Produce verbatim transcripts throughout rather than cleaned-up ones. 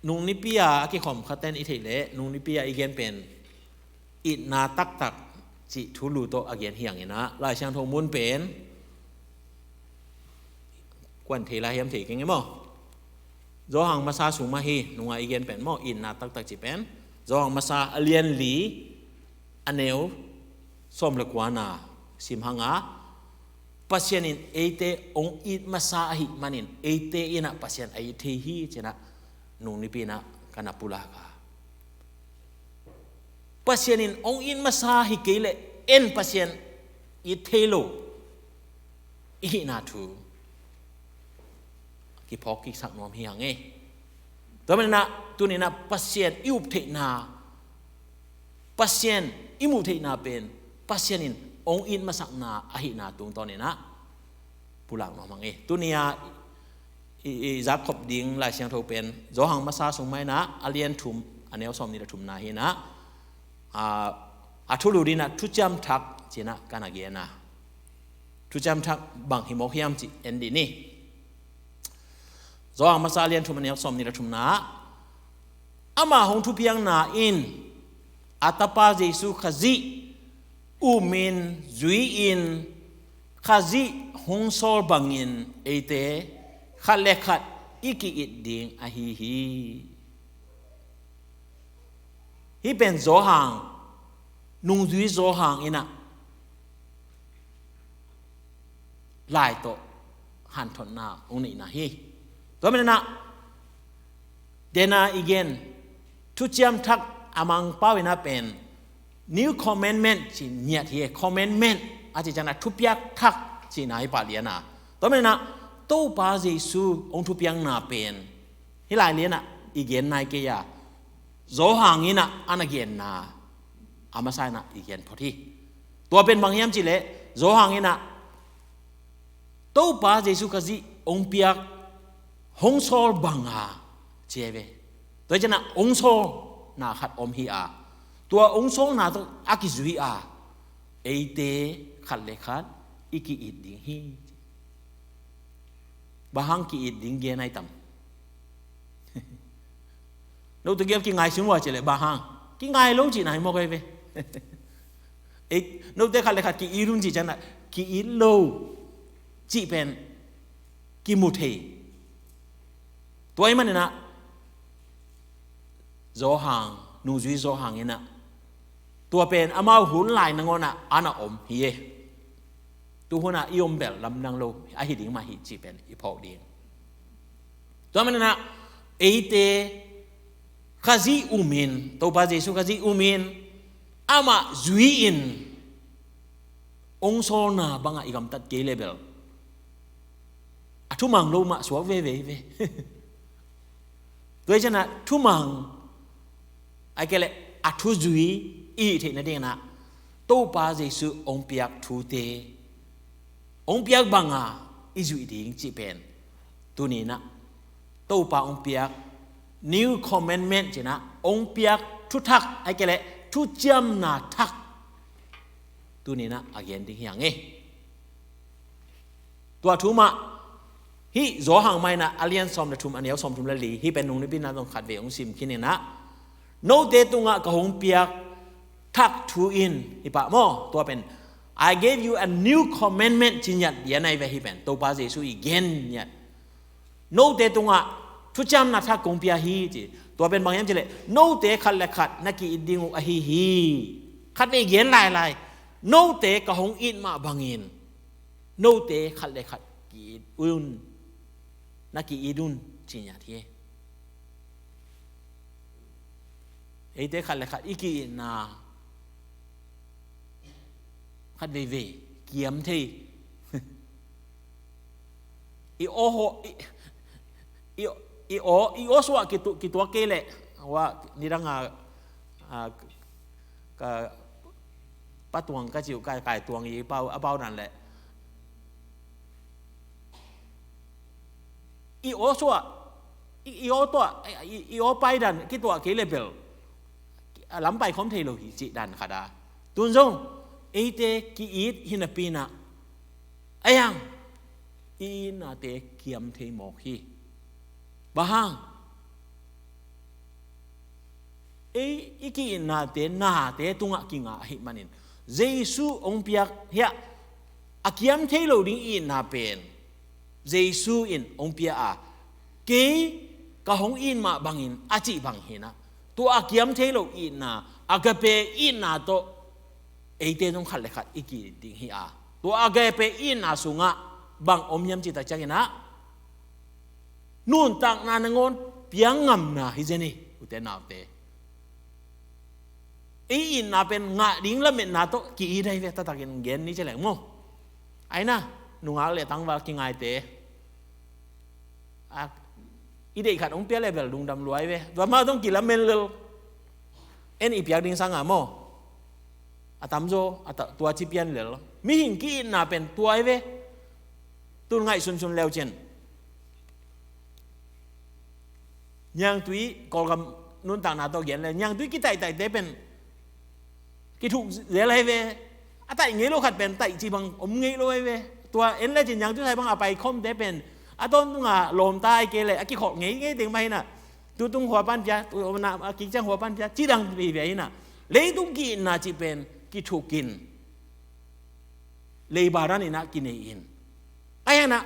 Nung nipi a a kikhawm khaten i theih leh, nung nipi a i gen pen itna taktak cih thulu tawh a gen hi hang in ah, Lai Siangtho mun pen kuan thei lai hiam, thei keng e maw? Johan masa sung mah hi, nung a i gen pen maw, itna taktak cih pen Johan masa a lian li a neu sawm le kuana sim hang a, Pasian in eite hong it masa ahih manin eite in ah Pasian a it thei hi ci-in ah nung nipi in ah ka na pulak a, Pasian in hong it masa hi kei leh en Pasian it thei lo i hihna thu kiphawk kiksak nuam hi hang e. Tua manin ah tuni in ah Pasian i up theihna, Pasian i muh theihna pen Pasian in hong it masakna ahihna tungtawn in ah pulak nuam hang e. Tuni a i, i zak khop ding Lai Siangtho pen Johan masa sung mah in ah a lian thum a neu sawmnih le thumna hi in ah, a, a thulu ding in ah thuciam thak ci-in ah ka na gen a, thuciam thak bang hi mawk hiam cih en dih ni. Johan masa a lian thum a neu sawmnih le thumna ah, ama hong thupiakna in a Tapa Jesu Khazih umin, zui-in, Khazih hong sawl bangin eite khat le khat i ki-it ding ahi hi. Hih pen Johan, nungzui Johan in ah lai tawh hanthotna hong neihna hi. Tua manin ah, den a i gen thuciam thak a Mangpau in ah pen New Commandment ci ngiat hi. Commandment a cih ciang ah thupiak thak cihna hi pah lian a. Tua manin ah Topa Jesu hong thupiakna pen hih lai lian ah i gen nai kei a, Johan in ah a na genna a masa in ah i gen phot hi. Tua pen bang hiam cih leh Johan in ah Topa Jesu Khazih hong piak, hong sawl bang a ci hi ve. Tua hi ciang ah hong sawlna khat om hi a, tua hong sawlna tawh a kizui a eite khat le khat i ki-it ding hi. Bang hang ki-it ding gen ai tam? Note gel kingai sin ua ci leh bang hang? Kingai lo cihna hi mawk ai ve. Ei, note khat le khat ki-it un cih ciang ah ki-it lo cih pen kimu thei. Tua ahih manin ah Johan, nungzui Johan in ah tua pen amau hun lai nangawn ah a na om hi e. Tu hun ah i om bel lamdang lo ahi ding mah hi cih pen i phawk ding. Tua manin ah eite Khazih umin, Topa Jesu Khazih umin, amah zui-in, hong sawlna bangah i gamtat kei leh bel a thumang lo mah suak veve hi ve. Tua hi ciang ah thumang, ahih kei leh a thuzui i hih theihna dingin ah Topa Jesu hong piak thute, hong piak bang a i zuih ding cih pen tuni in ah Topa hong piak New Commandment ci-in ah hong piak thuthak, ahih kei leh thuciamna thak tuni in ah a gen ding hi hang e. Tua thu mah hih Johan mah in ah a lian sawm le thum, a neu sawm thum le li, hih pen nung nipi in ah zong khat vei hong sim khin in ah, note tungah ka hong piak thak thu in, hi pah maw, tua pen I gave you a new commandment ci ngiat lian ai ve. Hih pen Topa Jesu i gen ngiat, note tungah thuciamna thak kong pia hi ci. Tua pen bang hiam cih leh note khat le khat na ki-it ding uh ahi hi. Khat vei gen lailai, note ka hong it mah bangin note khat le khat ki-it un, na ki-it un ci ngiat hi. Eite khat le khat i ki-itna khat veivei kiam thei. I aw, i, i, i aw, i aw suah kitu-, kituak kei leh, wa, nidang a, a, ka, pa tuang ka ci uh, ka, kai tuang i pau, a pau dan leh, i aw suah, i, i aw tuah, i, i, i aw pai dan kituah kei leh bel a lam pai khawm thei lo hi cih dan khat a. Tun zong eite ki-it hi napi in ah, a yang, i itnate kiam thei mawk hi. Bang hang? Ei i ki-itnate nate tungah kinga ahih manin Jesu hong piak hiah a kiam thei lo ding itna pen Jesu in hong pia a, kei ka hong it mah bangin a cih bang hinah, tua a kiam thei lo itna, agape itna tawh eite zong khat le khat i ki-it ding hi a, tua agape itna sungah bang om hiam cih tak cianginah nuntakna nangawn piang ngamna hi zen hi, ute naute. I itna pen ngah ding lametna tawh ki-it ahi ve, taktakin gen ni ci leng maw. Aina, nungak le tangval kingaite, a, i deih khat hong pia le bel lungdam lua ahi ve. Tua mah zong kilamen lel. En i piak ding sanga maw, a tamzaw a ta, tua ci pian lel. Mihing ki-itna pen tua ahi ve. Tun ngaihsunsun leucin, niangtui, Kawlgam nuntakna tawh gen le, niangtui kitaihtaihte pen kithuk zel ahi ve. A taih ngei lo khat pen taih cih bang om ngei lo ahi ve. Tua en lecin niangtui sai bang a pai khawmte pen a tawntunga lawmta ahi kei le a kikholh ngeingei ding mah hinah, tutung hua pan pia, tu na a kik ciang hua pan pia, cidang hi ve hinah. Leitung ki-itna cih pen kithukin leiba dan inah kinei in, ahi hanah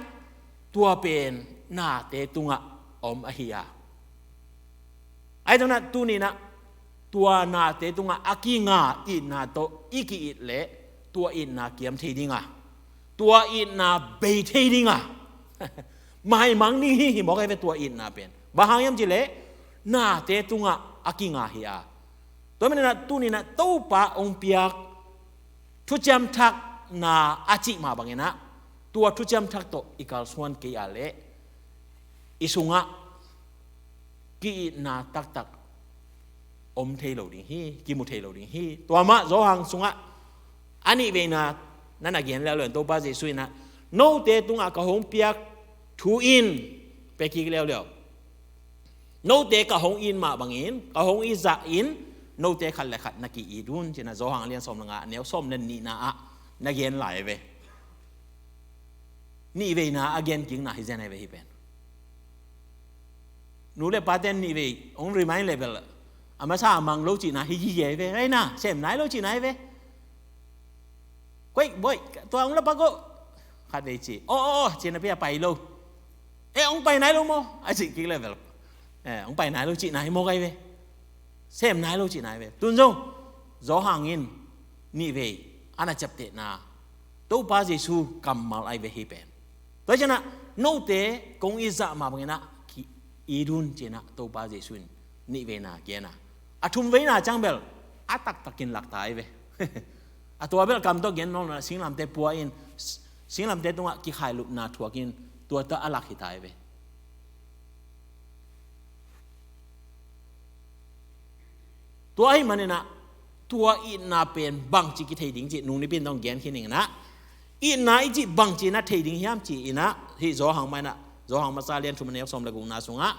tua pen nate tungah om ahi a. Ahi tunah tuninah tua nate tungah a kinga itna tawh i ki-it leh tua itna kiam thei dinga, tua itna bei thei dinga, maimang ding hi, hi mawk ahi ve tua itna pen. Bang hang hiam cih leh nate tungah a kinga hi a. Tua maninah tuninah Topa hong piak thuciam thakna a cih mah banginah tua thuciam thak tawh i kalsuan kei a leh i sungah ki-itna taktak om thei lo ding hi, kimu thei lo ding hi. Tua mah Johan sungah a nihveina na na gen leuleu in Topa Jesu inah, note tungah ka hong piak thu in, pia kik leuleu. Note ka hong it mah bangin, ka hong it zahin, note khat le khat na ki-it un, ci-inah Johan a lian sawm le nga, a neu sawm le nihna ah na gen lai ve. Nihveina a gen kikna hi zen ahi ve hih pen. Nu le pate in nihvei hong remind le bel a masa a mang lo cihna hi gige ahi ve, aina sem nai lo cihna ahi ve. Koih, boih, tua hong la pak o. Khatvei ci, aw, aw, aw, ci-in a pia pai lo. Eh, hong pai nai lo maw, a cih kik le bel, eh, hong pai nai lo cihna hi mawk ahi ve. Sem nai lo cihna ahi ve. Tun zong Johan in nihvei a na ciaptehna Topa Jesu kammal ahi ve hih pen. Tua ciangah note kong it zah mah banginah ki-it un, ci-inah Topa Jesu in nihveina gen a, a thumveina ciang bel a taktakin lak ta ahi ve. A tua bel kam tawh gen nawn lo, singlamteh pua in, singlamteh tungah kikhailupna thuak in, tua tawh a lak hi ta ahi ve. Tua ahih maninah tua itna pen bangci kithei ding cih nung nipi in dong gen khin inah, itna i cih bangci na thei ding hiam ci inah, hih Johan mah inah, Johan masa lian thum a neu sawm le gukna sungah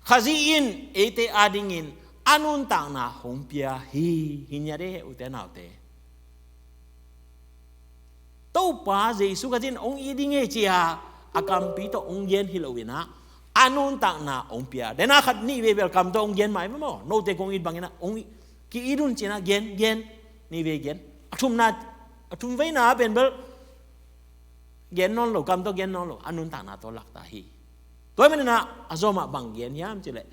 Khazih in eite adingin a nuntakna hong pia hi. Hi ngiat e, ute naute. Topa Jesu Khazih in hong it ding hi ci-a a kampi tawh hong gen hi lo inah, a nuntakna hong pia. Dena khat nihvei bel kam tawh hong gen mah hi maw, note kong it banginah hong it, ki-it un ci-inah gen, gen, nihvei gen. A thumna, a thumveina pen bel gen nawn lo, kam tawh gen nawn lo, a nuntakna tawh lak ta hi. Tua ahih maninah a zawmah bang gen hiam cih leh,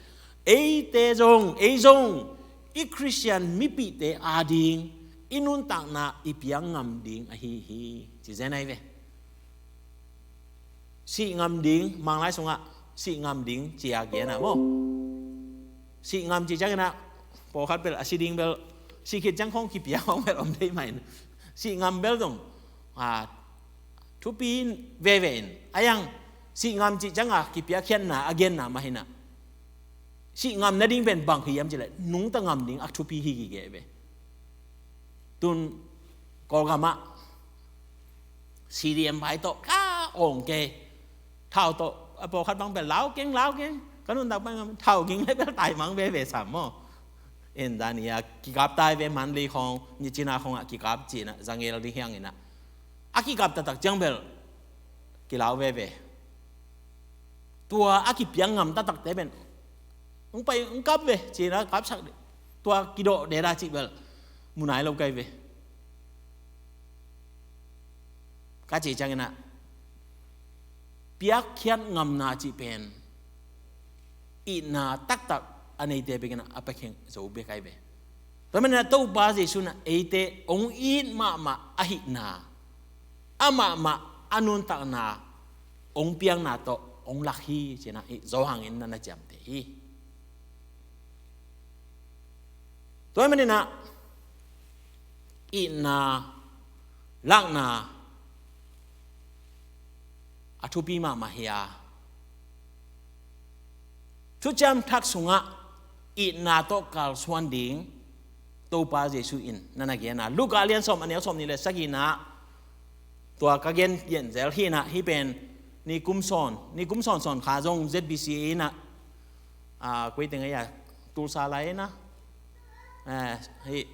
eite zong, ei zong i Khristian mipihte ading i nuntakna i piang ngam ding ahi hi, ci zen ahi ve. Sih ngam ding, Manglai sungah sih ngam ding ci-a gen a maw. Sih ngam cih cianginah pawlkhat bel a si ding bel, sih khit ciang khawng kipia khawng bel om thei mah in, sih ngam bel zong, a, thupi veve in, a yang sih ngam cih cianga kipiakkhiatna a genna mah hinah, sih ngam nading pen bang hi hiam cih leh nungta ngam ding a thupi hi gige ve. Tun Kawlgamah C D M vai tawh ka awng kei. Thau tawh a pawlkhat bang bel lau keng, lau keng. Ka nuntak bang thau ging le bel taimang veve sam maw. En dan i a kikap tai ve, Mandalay khawng, Myitkyina khawngah kikap ci-inah, zangel ding hiang inah, a kikap taktak ciang bel kilau veve. Tua a kipiang ngam taktakte pen hong pai, hong kap ve, ci-inah kapsak dih. Tua kidawh deda cih bel mu nai lo kai ve. Ka cih ciangin ah piakkhiat ngamna cih pen itna taktak a neite bek in ah a piakhia zo bek ai ve. Tua manin ah Topa Jesu in ah eite hong it mahmah ahihna, amahmah a nuntakna hong piakna tawh hong lak hi ci-in ah hih Johan in na na ciamteh hi. Tua manin ah itna lakna a thupi mahmah hi a, Thuciam Thak sungah itna tawh kalsuan ding Topa Jesu in na na gen a, Luka a lian sawm, a neu sawmnih le sagihna, tua ka gen, gen zel hi-in ah, hih pen ni kum sawn, ni kum sawnsawn kha zong Z B C A in ah, ah, koi teng a, Tulsa lai in ah, eh, hih,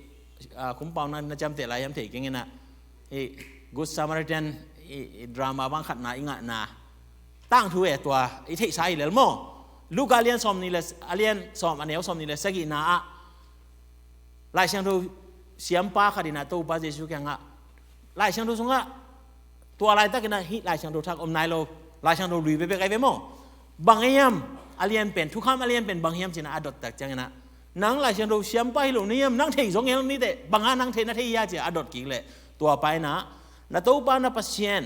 ah, kumpau na, na ciamteh lai hiam thei keng in ah, hih Good Samaritan, hih, hih drama bang khatna i ngahna tangthu e, tua i theihsa hi lel maw. Luka a lian sawmnih le, a lian sawm, a neu sawmnih le sagihna ah Lai Siangtho siampa khat in ah Topa Jesu kiangah, Lai Siangtho sungah tua laitak in ah hih Lai Siangtho Thak om nai lo, Lai Siangtho Lui bekbek ai ve maw. Bang hiam a lian pen, thukham a lian pen bang hiam ci-in ah a dot tak ciangin ah, nang Lai Siangtho siampa hi lo na hiam, nang thei zong ngel ni teh, bang a nang thei, na thei hia ci-a a dot kik leh, tua pa in ah, na Topa na Pasian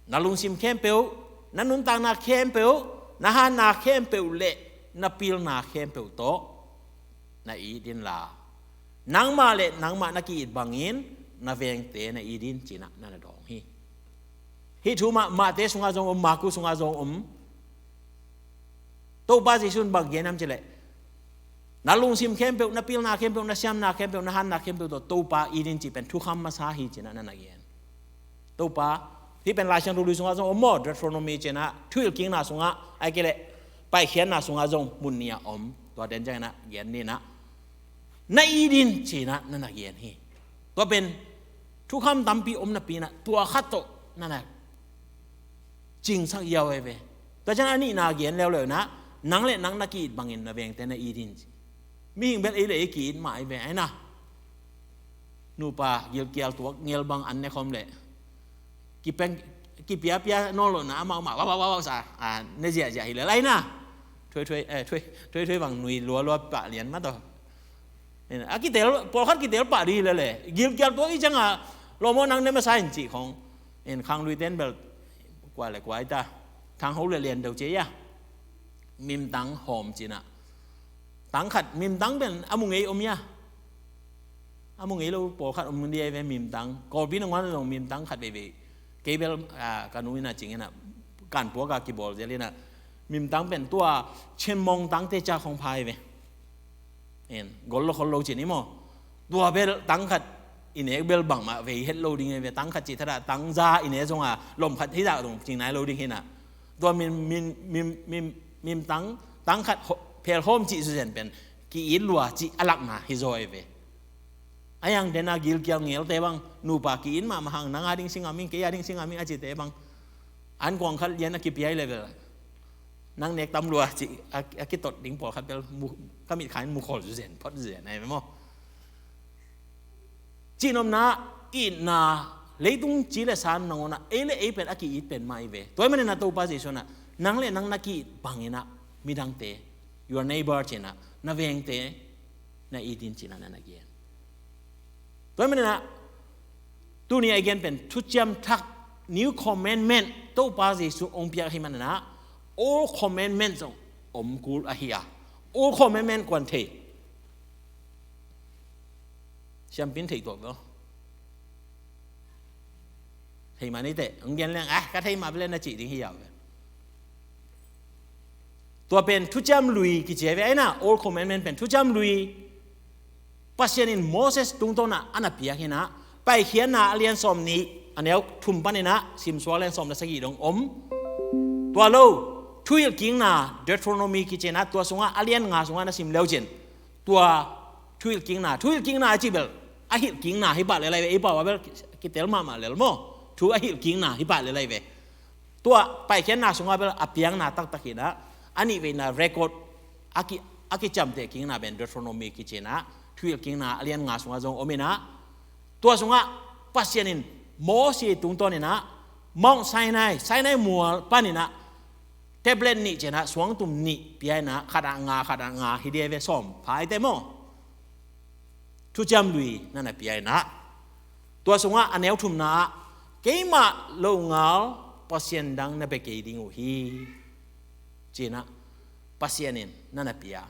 na lungsim khempeuh, na nuntakna khempeuh, na hanna khempeuh le na pilna khempeuh tawh na it inla, nangmah le nangmah na ki-it bangin na vengte na it in ci-in ah na na dawng hi. Hih thu mah Mate sungah zong om, Marku sungah zong om. Topa Jesu in bang gen hiam cih leh, na lungsim khempeuh, na pilna khempeuh, na siamna khempeuh, na hanna khempeuh tawh Topa it in cih pen thukham masa hi ci-in ah na na gen. Topa, hih pen Lai Siangtho Lui sungah zong om maw, Deuteronomy ci-in ah, Thuhilhkikna sungah, ahih kei leh Paikhiatna sungah zong mun nih ah om, tua den ciangin ah gen ni-in ah, na it in ci-in ah na na gen hi. Tua pen thukham tampi om napi-in ah tua khat tawh na na cingsak ziau ai ve. Tua ciangin a nihna gen leuleu in ah, nang le nang na ki-it bangin na vengte na it in ci. Mihing bel ei le ei ki-it mah ai ve, ai na. Nupa gilkial tuak ngel bang an ne khawm leh, kipeng, kipiapia nawn lohna amau mah, wau, wau, wau, wau sa, a, ne ziahziah hi lel ai na. Thuai, thuai, eh, thuai, thuai, thuai bang nui lualua pah lian mah tawh. A kitel, pawlkhat kitel pah ding hi lel e. Gilkial tuak i ciangah, lawm aw, nang ne masa in cih khawng. In khangluite in bel kua le kua hi ta. Thang ho le lian deuh ci a. Mimtang hawm ci-in ah. Tang khat, mimtang pen a mu ngei om hia? A mu ngei lo pawlkhat om ding ai ve, mimtang. Kawlpi nangawn zong mimtang khat veivei. Kei bel, ah, ka nu in ah cing in ah, kan puak a kibawl zel in ah, mimtang pen tua Chin Mong tangte ca khawng pha ai ve. En, gol lo khol lo ci ni maw. Tua bel tang khat i nek bel bangmah vei het lo ding ai ve, tang khat cih thadah tang za i ne zong a, lawm khat hi zah zong cing nai lo ding hi-in ah. Tua mim, mim, mim, mim, mimtang, tang khat ho-, phel hawm cih zuzen pen ki-it lua cih a lakna hi zaw ai ve. A yang den a gilkial ngelte bang, nupa ki-it mahmah hang, nang a ding si ngam ing, kei a ding si ngam ing a cite bang, an kuang khat lian a kipia hi leh bel, nang nek tam lua cih a, a kitot ding pawlkhat bel mu, ka mitkha in mu khawl zuzen, phot zuzen ai ve maw. Cihnopna, itna, leitung ci le sa nangawn ah ei le ei pen a ki-it pen mah ai ve. Tua ahih manin ah Topa Jesu in ah, nang le nang na ki-it bangin ah midangte, your neighbor ci-in ah, na vengte na it in ci-in ah na na gen. Tua ahih manin ah tuni a i gen pen Thuciam Thak, New Commandment, Topa Jesu hong piak ahih manin ah Old Commandment zong om kul ahi a. Old Commandment kuan thei? Siampin thei tuak ve aw. Thei mah ni teh, hong gen leng, ah, ka thei mah bel na cih ding hi a ve. Tua pen Thuciam Lui kici ai ve, ai na, Old Commandment pen Thuciam Lui. Pasian in Moses tungtawn ah a na piak hi-in ah, Paikhiatna a lian sawmnih, a neu thum panin ah, simsuak lian sawm le sagih dong om. Tua lo, Thuhilhkikna, Deuteronomy kici-in ah, tua sungah, a lian nga sungah na sim leu cin. Tua Thuhilhkikna, Thuhilhkikna a cih bel, a hilhkikna hi pah lel ai ve, ei pau ah bel kitel mahmah lel maw. Thu a hilhkikna hi pah lel ai ve. Tua Paikhiatna sungah bel a piakna taktak hi-in ah, a nihveina record, a ki, a kiciamteh kikna pen Deuteronomy kici-in ah, Thuhilhkikna a lian nga sungah zong om in ah, tua sungah Pasian in Moses tungtawn in ah, Mount Sinai, Sinai mual pan in ah tablet nih ciang ah suangtum nih pia in ah, khat ah nga, khat ah nga, hi ding a ve, sawm pha hi teh maw. Thuciam Lui na na pia in ah, tua sungah a neu thumna ah, "Keimah longal pasian dang na bia kei ding uh hi," ci-in ah Pasian in na na pia.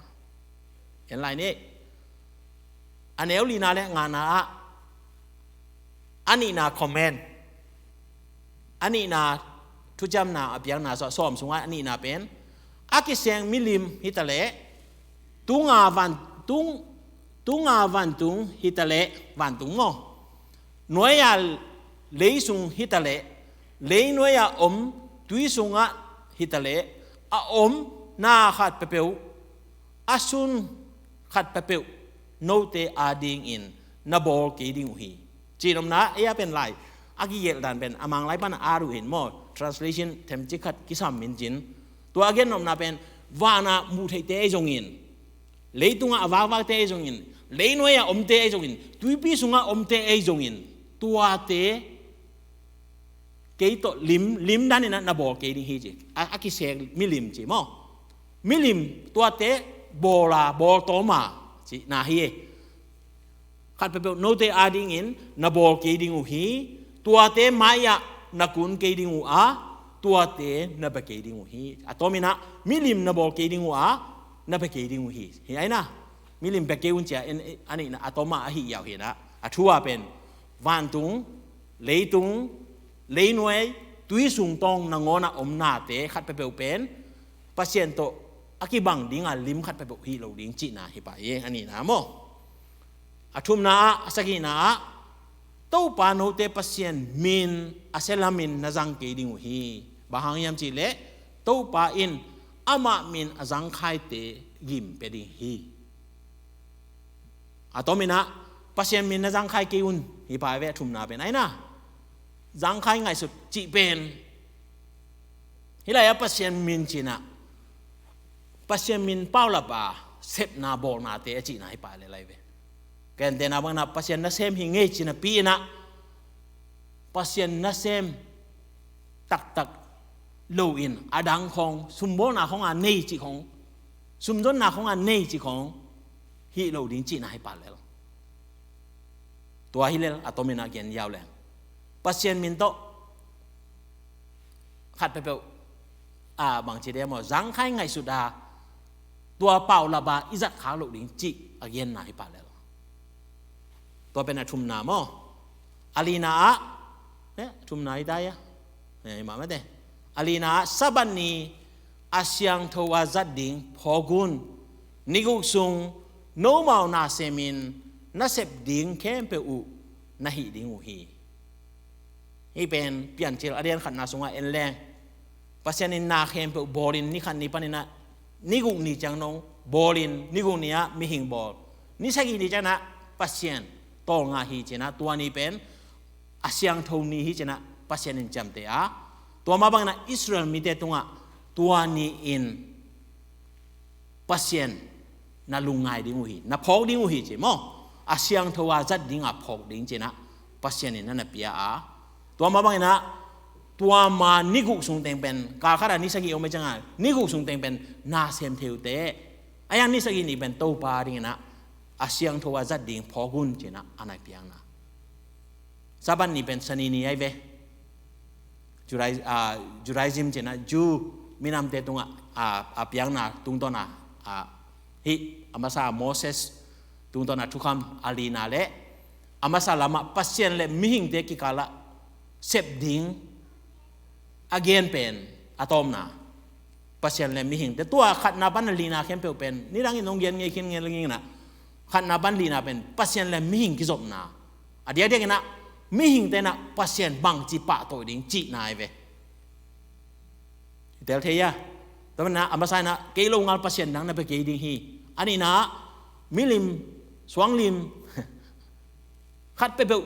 En lai ni. A neu lina le ngana ah, a nihna command, a nihna thuciamna, a piakna sawm sungah a nihna pen, a kiseng milim hi ta leh, tunga van, tung, tunga vantung hi ta leh, vantung maw, nuai-a lei sung hi ta leh, lei nuai-a om tui sungah hi ta leh, a om na khat peuhpeuh, a sun khat peuhpeuh note adingin na bawl kei ding uh hi, ci-in omna. Ei a pen lai a kigelh dan pen a Mang lai pan a at uh hi maw, translation themcik khat kisam in cin. Tua a gen nopna pen, vana muh theihte ahi zongin, leitungah a vakvakte ahi zongin, lei nuai-a omte ahi zongin, tuipi sungah omte ahi zongin, tuate kei tawh lim, lim dan in ah na bawl kei ding hi ci. A, a kisek milim ci maw. Milim tuate bawl a, bawl tawm a, cihna hi. Khat peuhpeuh note adingin na bawl kei ding uh hi. Tuate mai-ah na kun kei ding uh a, tuate na bia kei ding uh hi. A tawm in ah, milim na bawl kei ding uh a, na bia kei ding uh hi. Hi ai na. Milim bia kei un ci-a, en, a nihna, a tawm a ahi yau hi na. A thu a pen, vantung, leitung, leinuai, tui sung tawng nangawn a om nate khat peuhpeuh pen Pasian tawh a kibang ding a lim khat peuhpeuh hi lo ding cihna hi pah hi, a nihna maw. A thumna ah, a sagihna ah, Topa note Pasian min a sia lamin na zang kei ding uh hi. Bang hang hiam cih leh, Topa in amah min a zangkhaite gim pia ding hi. A tawm in ah, Pasian min na zangkhai kei un, hi pah ve, a thumna pen ai na. Zangkhai ngaihsut cih pen, hih lai-ah Pasian min ci-in ah, Pasian min paulap a sepna bawlnate a cihna hi pah leh lai ve. Ka gentehna bangin ah, Pasian nasem hi ing ei ci-in ah pi in ah, Pasian nasem taktak lo-in, a dang khawng, sumbawlna khawng a nei cih khawng, sumzonna khawng a nei cih khawng hi lo ding cihna hi pah lel. Tua hi lel, a tawm in ah gen yau leng, Pasian min tawh khat peuhpeuh, a, bangci dia maw, zangkhai ngaihsut a, tua paulap a i zat khak loh ding cih a genna hi pah lel. Tua pen a thumna maw. A lina ah, eh, a thumna hi ta hia? Eh, hi mah mate. A lina ah, Sabbath ni a siangtho a zat ding phawk un. Ni guk sung nomau na semin na sep ding khempeuh uh na hih ding uh hi. Hih pen Piancil a lian khatna sungah en leng, Pasian in na khempeuh bawlin, ni khat ni panin ah, ni guk ni ciang dong bawlin, ni guk ni-ah mihing bawl, ni sagih ni ciangin ah Pasian tawlnga hi ci-in ah, tua ni pen a siangtho ni hi ci-in ah Pasian in ciamteh a, tua mah bangin ah Israel mite tungah tua ni-in Pasian na lungngai ding uh hi, na phawk ding uh hi ci maw. A siangtho a zat ding a phawk ding ci-in ah Pasian in na na pia a, tua mah bangin ah, tua ma ni guk sung teng pen, kal khat a ni sagih om a ciangin, ni guk sung teng pen na sem thei uh teh, a yang ni sagih ni pen Topa dingin ah a siangtho a zat ding phawk un ci-in ah a na piakna. Sabbath ni pen Sani ni ai ve. Judai-, ah, Judaism ci-in ah, Jew minamte tungah, ah, a piakna tungtawn a, ah, hih a masa Moses tungtawn a thukham a lina le a masa lamah Pasian le mihingte kikalah sep ding a gen pen a tawmna. Pasian le mihingte, tua khatna pan a lina khempeuh pen, nidangin hong gen ngei khin ngei lengin ah, khatna pan lina pen Pasian le mihing kizopna. A diakdiakin ah, mihingte in ah Pasian bangci pahtawi ding cihna ai ve. I tel thei a. Tua manin ah, a masa in ah, kei longal pasian dang na bia kei ding hi. A nihna ah, milim, suanglim, khat peuhpeuh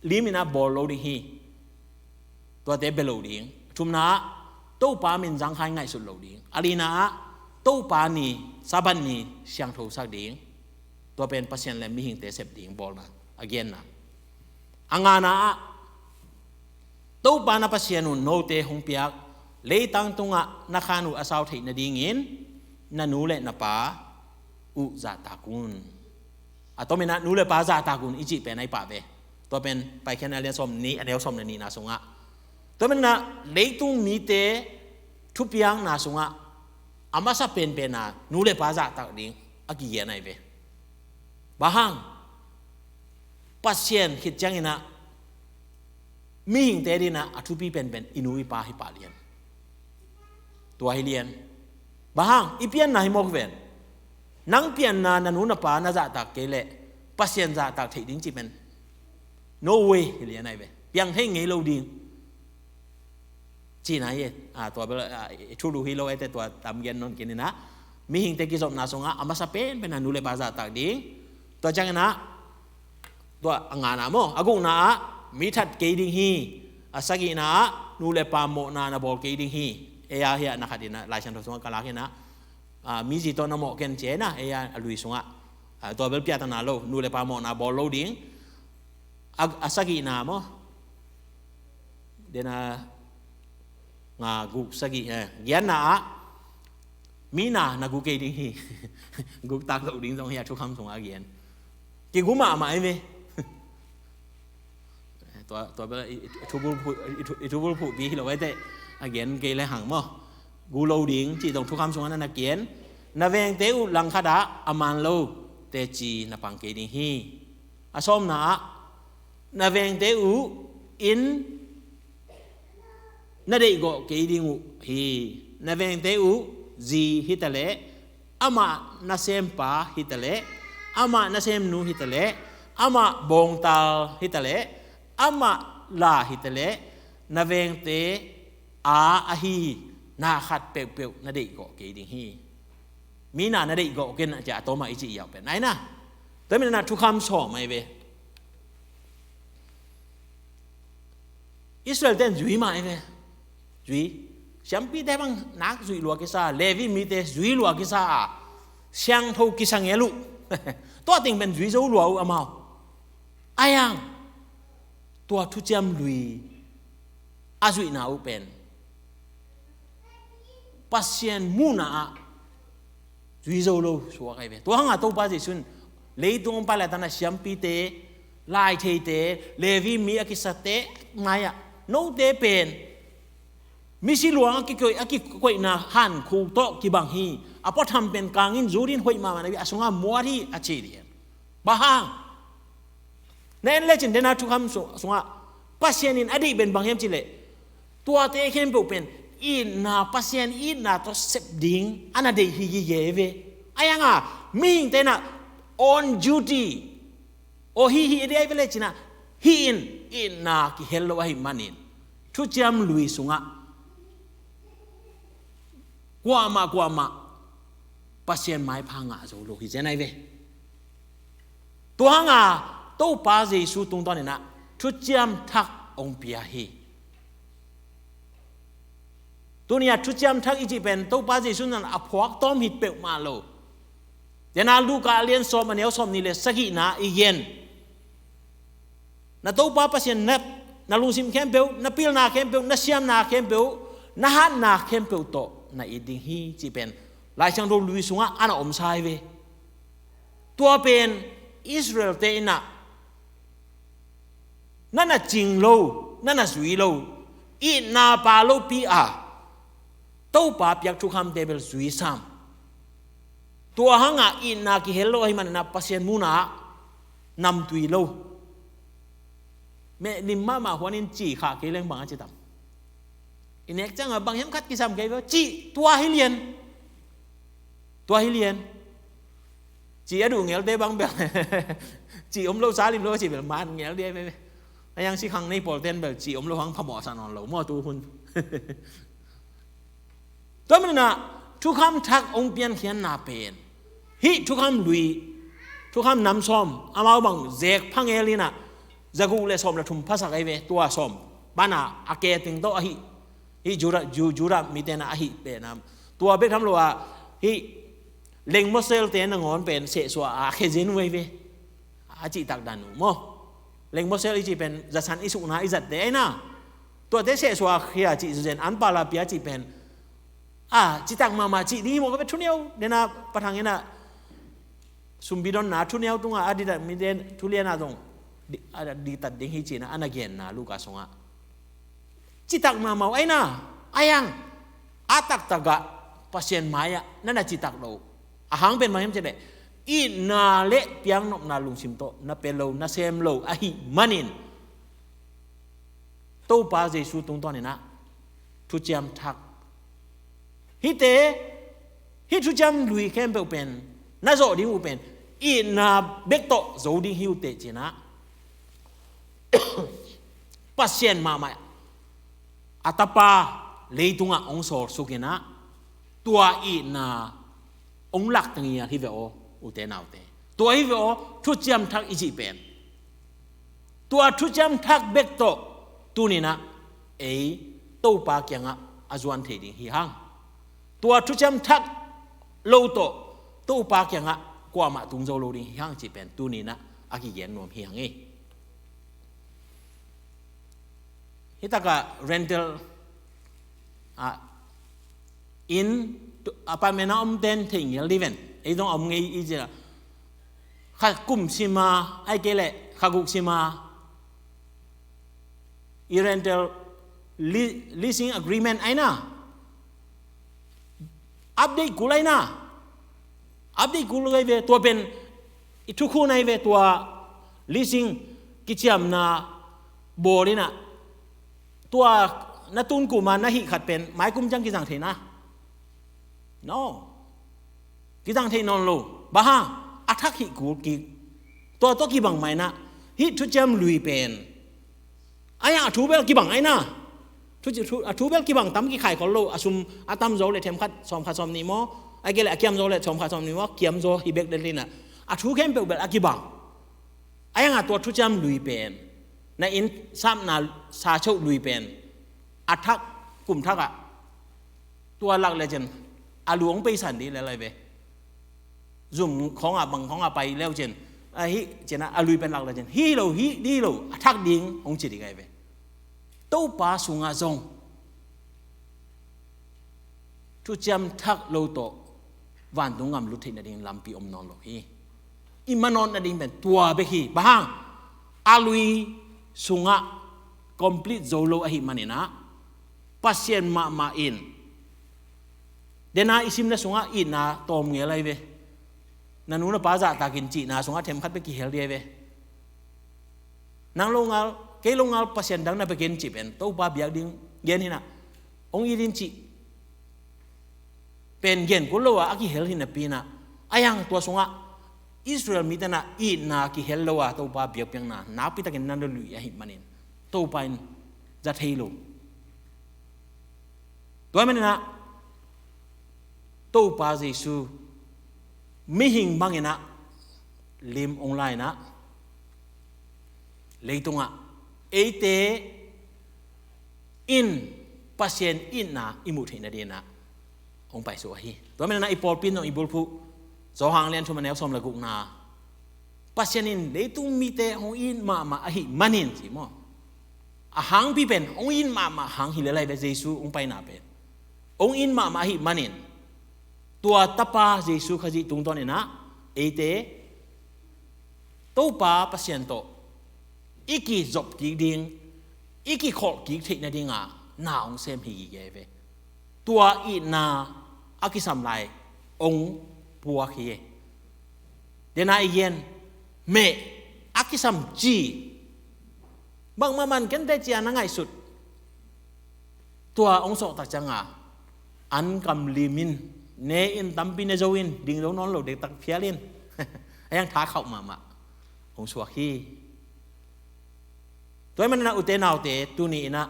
lim in ah bawl lo ding hi. Tuate bia lo ding. Thumna ah, Topa min zangkhai ngaihsut lo ding. A lina ah, Topa ni, Sabbath ni siangthosak ding. Tua pen Pasian le mihingte sep ding bawlna a genna. A ngana ah, Topa na Pasian un note hong piak leitang tungah na khan uh a sau theih nadingin na nu le na pa uh zahtak un. A tomin ah nu le pa zahtak un i cih pen a i pah ve. Tua pen Paikhiatna a lian sawm nih, a neu sawm le nihna sungah. Tua manin ah leitung mite thupiakna sungah a masa penpen a nu le pa zahtak ding a kigen ahi ve. Bang hang? Pasian khit ciangin ah mihingte dingin ah a thupi penpen i nu i pa hi pah lian. Tua hi lian. Bang hang? I pianna hi mawk ven. Nang pianna na nu na pa na zahtak kei leh Pasian zahtak theih ding cih pen no way hi lian ahi ve. Piang thei ngei lo ding. Cihna hi, a, tua bel, a, i thulu hi lo, eite tua tam gen nawn kei ni na. Mihingte kizopna sungah a masa penpen a nu le pa zahtak ding. Tua ciangin ah, tua a ngana maw, a gukna ah mi that kei ding hi. A sagihna ah nu le pa mawhna na bawl kei ding hi. Ei a hi a na khat in ah, Lai Siangtho sungah ka lak in ah, a, mi zi tawh na mawh ken ci a na, ei a, a lui sungah. A, tua bel piatakna lo, nu le pa mawhna bawl lo ding. A, a sagihna maw? Dena nga guk sagih, eh, giatna ah mi na na gu kei ding hi. Guk tak lo ding zong hi a thukham sungah a gen. Kigu mahmah hi ve. Tua, tua bel i, i, i thubul phu-, i thu-, i thubul phuhpi hi lo ahi teh. A gen kei le hang maw. Gu lo ding cih zong thukham sungah na na gen. Na vengte uh langkhat ah a man lo teci na pang kei ding hi. A sawmna ah, na vengte uh in na deihgawh kei ding uh hi. Na vengte uh zi hi ta leh, amah nasempa hi ta leh, amah nasemnu hi ta leh, amah bawngtal hi ta leh, amah la hi ta leh, na vengte a ahi na khat peuhpeuh na deihgawh kei ding hi. Mi na na deihgawh ken a cia a tawmah i cih i au pen ai na. Tua mi na thukham sawm ai ve. Israel ten zui mah ai ve. Zui. Siampite bang nak zuih lua kisa, Levi mite zui lua kisa a, siangtho kisa ngel uh. Tua teng pen zui zo lua uh amau. Ai ang. Tua thuciam lui a zuihna uh pen Pasian muhna ah zui zo lo suak ai ve. Tua hanga Topa Jesuh in leitung hong pai laitak a siampite, laitheite, Levi mi a kisate mai-ah, note pen misi luang a kikoih, a kikoihna hankhu tawh kibang hi. A puatham pen kangin zut in hoih mahmah na hi, a sungah muat hi a ci ding. Bang hang? Na en lecin dena thukham su-, sungah Pasian in a deih pen bang hiam cih leh, tuate khempeuh pen itna, Pasian itna tawh sep ding a na deih hi gige ve. Ai ang a, mihingte na on duty. Aw hi hi a deih ai ve lecin a, hih in itna kihel lo ahih manin thuciam lui sungah kuamah, kuamah Pasian maipha ngah zo lo hi zen ai ve. Tua hanga Topa Jesuh tungtawn in a thuciam thak hong pia hi. Tuni a thuciam thak i cih pen Topa Jesuh in a phuak tawm hi peuhmah lo. Dena Luka a lian sawm a neu sawm nih le sagihna i gen. Na Topa Pasian na, na lungsim khempeuh, na pilna khempeuh, na siamna khempeuh, na hatna khempeuh tawh na it ding hi cih pen Lai Siangtho lui sungah a na om sa ai ve. Tua pen Israel-te in a na na cing lo, na na zui lo, itna pa lopi a Topa piak thukhamte bel zui sam. Tua hanga itna kihel lo ahih manin a Pasian muhna ah namtui lo. Meh lim mahmah huan in ci khah kei leng bang a ci tam. I nek ciangah bang hiam khat kisam kei ve cih tua hi lian. Tua hi lian. Ci a duh ngelte bang bel ci om lo sa lim lo ci bel man ngel dia ve. A yang si khang nei pawlten bel ci om lo hang phamawh sa nawn lo maw tu hun. Tua manin a thukham thak hong piankhiatna pen hih thukham lui, thukham nam sawm, amau bang zek phangel in a zaguk le sawm le thum phasak ai ve, tua sawm pan a a ke teng tawh ahi. Hih Judah, Ju-, Judah mite na ahi pen a, tua bek tham lo a hih Lengmawselte nangawn pen sehsuah a khia zen uh ei ve. A cihtak dan uh maw. Lengmawsel i cih pen zasan i sukna i zatte aina. Tuate sehsuah khia cih zen an pala pia cih pen a citak mahmah cih ding hi maw ka ve thuniau. Dena pathang ina sumbidonna thuniau tunga a ditak miten thuliana zong di- a ditat ding hi cihna a na genna Luka sungah citak mahmah uh aina. Ayang a taktakah Pasian mai-ah na na citak lo. A hang pen bang hiam cih leh itna le piaknopna lungsim tawh na pia lo, na sem lo ahih manin Topa Jesu tungtawninah thuciam thak hihte, hih thuciam lui khempeuh pen na zawh ding uh pen itna bek tawh zo ding hi uh teh cinah Pasian mahmah a tapa leitungah hong sawlsukinah tua itna hong lak tangial hi ve aw, ute naute. Tua hi ve aw thuciam thak i cih pen. Tua thuciam thak bek tawh tuninah ei Topa kiangah a zuan thei ding hi hang. Tua thuciam thak lo tawh Topa kiangah kuamah tung zo lo ding hi hang cih pen tuninah a kigen nuam hi hang e. Hitakah rental ah, inn apartment a om ten thei ngial diven ei zong a om ngei i cila kha kum sima ai kei leh kha guk sima i rental leasing agreement aina update kul aina. Update kul ai ve tua pen i thukhun ai ve tua leasing kiciamna bawl inah tua na tun kuma na hih khat pen mai kum ciang kizang theina. No. Kizang thei nawn lo. Bang hang a thak hih kul kik. Tua tua kibang mai na hih thuciam lui pen. Ai a thu bel kibang aina. Thu, thu, a thu bel kibang tam kikhai khol lo. A sum a tam zo le them khat sawm khat sawm nih maw. Ai kei le a kiam zo le sawm khat sawm nih maw kiam zo hi bek den lina. A thu khempeuh bel a kibang. Ai a tua thuciam lui pen na inn sapna sa chauh lui pen a thak kum thak ah tua lak le cen a luang peisan di le lai ve. Zum khawngah bang khawngah pai leu cin a hih cin a lui pen lak le cin hi lo hi di lo a thak ding hong ci ding ai ve. Topa sungah zong thuciam thak lo tawh vantung gam lut theih nading lampi om nawn lo hi. I manawt nading pen tua bek hi. Bang hang a lui sungah complete zo lo ahih maninah Pasian mahmah in dena i simna sungah itna tawm ngel ai ve. Na nu na pa zahtakin cihna sungah themkhat bek kihel di ai ve. Nang lo ngal kei lo ngal Pasian dang na pekin cih pen Topa biak ding gen hinah hong it in cih pen gen kul lo a a kihel hinah pinah a yang tua sungah Israel mitenah itna kihel lo a Topa biakpiakna nakpitakin nan lo lui ahih manin Topa in za thei lo. Tua maninah Topa Jesu mihing banginah lim ong lainah leitungah eite in Pasian itna i muh theih nadinah hong paisuh ahi. Tua maninah i pawlpi in zong i bulphuh Zawhang lian thum a neu sawm le gukna Pasian in leitung mite hong it mahmah ahih manin ci maw? A hangpi pen hong it mahmah hang hi lelai ve Jesu hong paina pen hong it mahmah ahih manin tua tapa Jesu Khazih tungtawninah eite Topa Pasian tawh i kizop kik ding i kikholh kik theih nadinga na hong sem hi gige ve. Tua itna a kisam lai hong puak hi. Dena i gen meh a kisam ci bangmah man kente cia na ngaihsut. Tua hong sawhtak cianga an kam limin ne in tampi ne zo in ding zo nawn lo dektak phial in a yang tha khauh mahmah hong suak hi. Tua hi manina ute naute tuni inah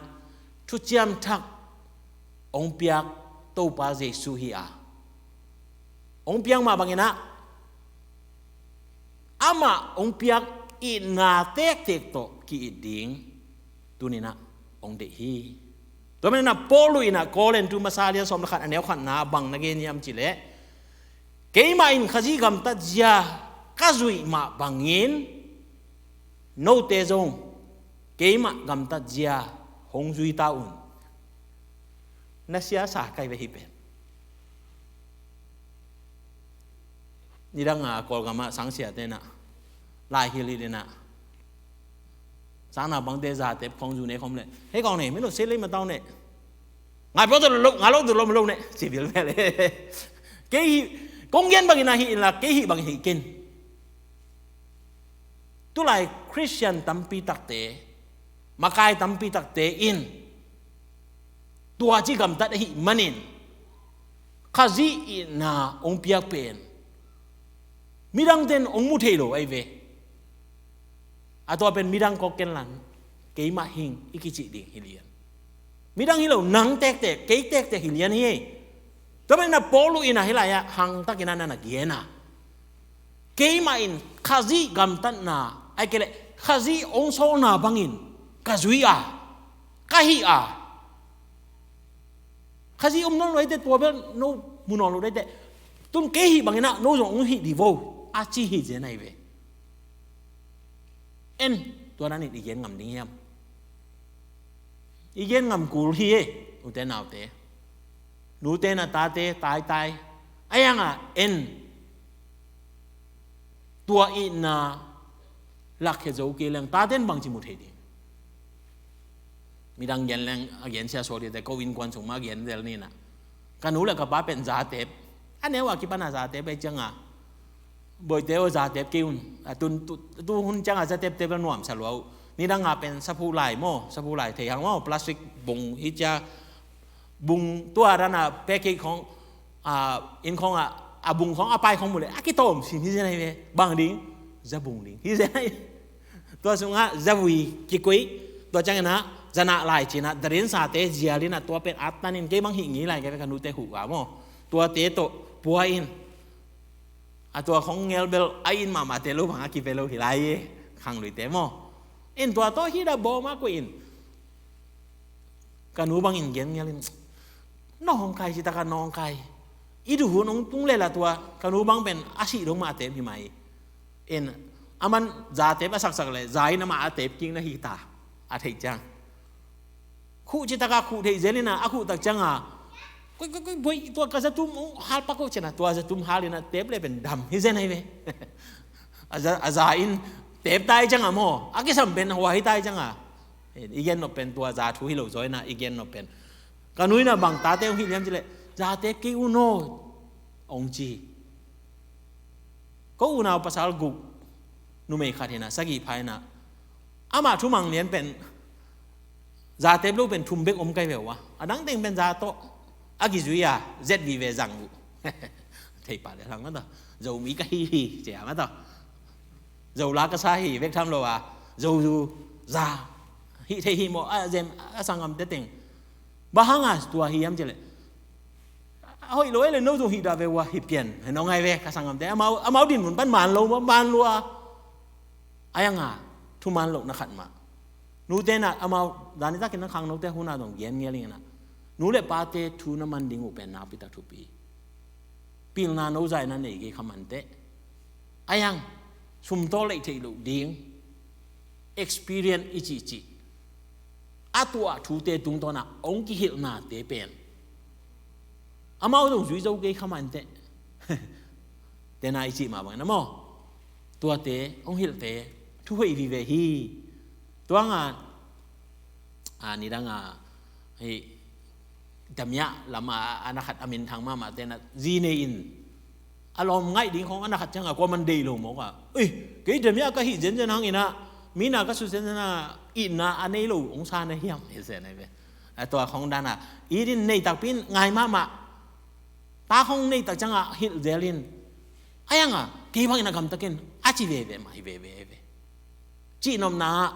thuciam thak hong piak Topa Jesu hi a hong piak mah banginah amah hong piak itna tektek tawh ki-it ding tuninah hong deih hi. Tua maninah Paul inah Korintu masa lian sawm le khat a neu khatna bang na gen hiam cileh Keimah in Khazih gamtatzia ka zuih mah bangin note zong keimah gamtatzia hong zui ta un. Na siasa kai ve hi pen. Nidang a Kawlgam ah sangsiate in ah, lai hilh hilh in ah, sang naupangte zatep khawng zu ne khawm leh, hei kawng ne, mino se lei matau ne, ngai pawh tu lo, ngai lo tu lo, lo ne, ci bil ve le. Kei hih, kong gen bangin ah hih in la, kei hih bangin hih ken. Tulai Khristian tampi takte, makai tampi takte in tua ci gamtat ahih manin Khazih itna hong piak pen midangte in hong mu thei lo ahi ve. A tua pen midang kawk ken lang, keimah hing i kicih ding hi lian. Midang hi lo, nang tektek, kei tektek hi lian hi. Tua pen na Paul in ah hih lai-ah hangtakin ah na na gen a, keimah in Khazih gamtatna, ahih kei leh Khazih hong sawlna bangin ka zui a, ka hih a. Khazih om nawn lo ahih teh, tua bel no mu nawn lo ahih teh, tun kei hih bangin ah no zong hong hih dih vo, a ci hi zen ahi ve. En, tua dan in i gen ngam ding hiam? I gen ngam kul hi e, ute naute. Nute na tate taitai, a yang a en. Tua itna lakkhia zo kei leng tate in bangci mu thei ding? Midang gen leng a gen sia suak dih teh, ko innkuan sung mah gen zel ni in ah, ka nu le ka pa pen zatep, a neu a kipan a zatep ahih ciang a, Bawite aw, zatep kei un. A tun, tu, tu hun ciang a zatep tep bel nuamsa lua uh. Nidang a pen saphuh lai maw, saphuh lai thei hang maw, plastic bung hi cia, bung tua dan a package khawng, a, inn khawng a, a bung khawng a pai khawng mu leh a kitawm sin hi zen ahi ve. Bang ding? Za bung ding hi zen ahi. Tua sungah zavui kikoih, tua ciangin ah zanah lai ci-in ah, darin sate zial in ah, tua pen a tan in kei bang hih ngei lai kei ve, ka nute huh a maw. Tuate tawh pua in. A tua khong ngel bel a in mahmahte lo bang a kive lo hi lai e, khangluite maw. In tua tawh hi da bawm a koih in. Ka nu bangin gen ngel in, nawngkai ci taka nawngkai. I duh hun hong tung lela tua, ka nu bang pen a sih dong mah a tep hi mai. In, a man za tep a saksak le, za in amah a tep kik na hi ta, a theih ciang. Khuh ci taka khuh theih zel in a, a khuh tak ciang a, koi, koi, koi, boi, tua ka zatum hong hal pak ko ci-in a, tua zatum hal in a, tep le pen dam hi zen ahi ve. A za, a za in tep tai ciang a maw, a kisam pen hua hi tai ciang a. I gen nop pen tua za thu hi lo zaw in a, i gen nop pen. Ka nu in a bang tate hong hilh hiam ci leh, za tep kei un aw, hong ci. Ko unau pasal guk, numei khat hi in a, sagih pha in a. Amah thumang lian pen, za tep lo pen thum bek om kai ve uh a. A dang teng pen za tawh a kizui a, zet vive zang uh. Thei pah le hang mah tawh. Zomi ka hi hi, ci a mah tawh. Zo la ka sa hi, bek tham lo a, Zo zu, za. Hih thei hi maw, a zem, a sanggamte teng. Bang hang a tua hi hiam ci leh, a hoih lo e le, no zong hih dah ve ua, hih pian, hei no ngai ve, ka sanggamte. Amau, amau dinmun pan man lo maw, man lua. A yang a, thuman lohna khat mah. Nute in a, amau, zani takin na khangnote hun a zong gen ngel ing in a. Nu le pate thu na man ding uh pen nakpi tak thupi. Pilna no za in a nei kei kha man teh. A yang, sum tawh leih theih loh ding, experience i cihcih, a tuah thute tungtawn a hong kihilhnate pen, amau zong zui zo kei kha man teh. Tena i cih mah bangin a maw, tuate hong hilhte thu hoih vive hi. Tua nga, a, nidang a, hei, Damia lam a, a na khat a minthang mahmah te in a, zi nei in a lawm ngaih ding khawng a na khat ciang a, kua man deih lo mawk a. Ui, kei Damia ka hih zenzen hang in a, mi na ka sut zenzen a, itna a nei lo hong sa na hiam, hi zen ahi ve. A tua khawng dan a, it in nei takpi in ngai mahmah. Ta khawng nei tak ciang a hilh zel in, a yang a, kei bang in a gamtakin a ci veve mah hi veve ahi ve. Cihnopna ah,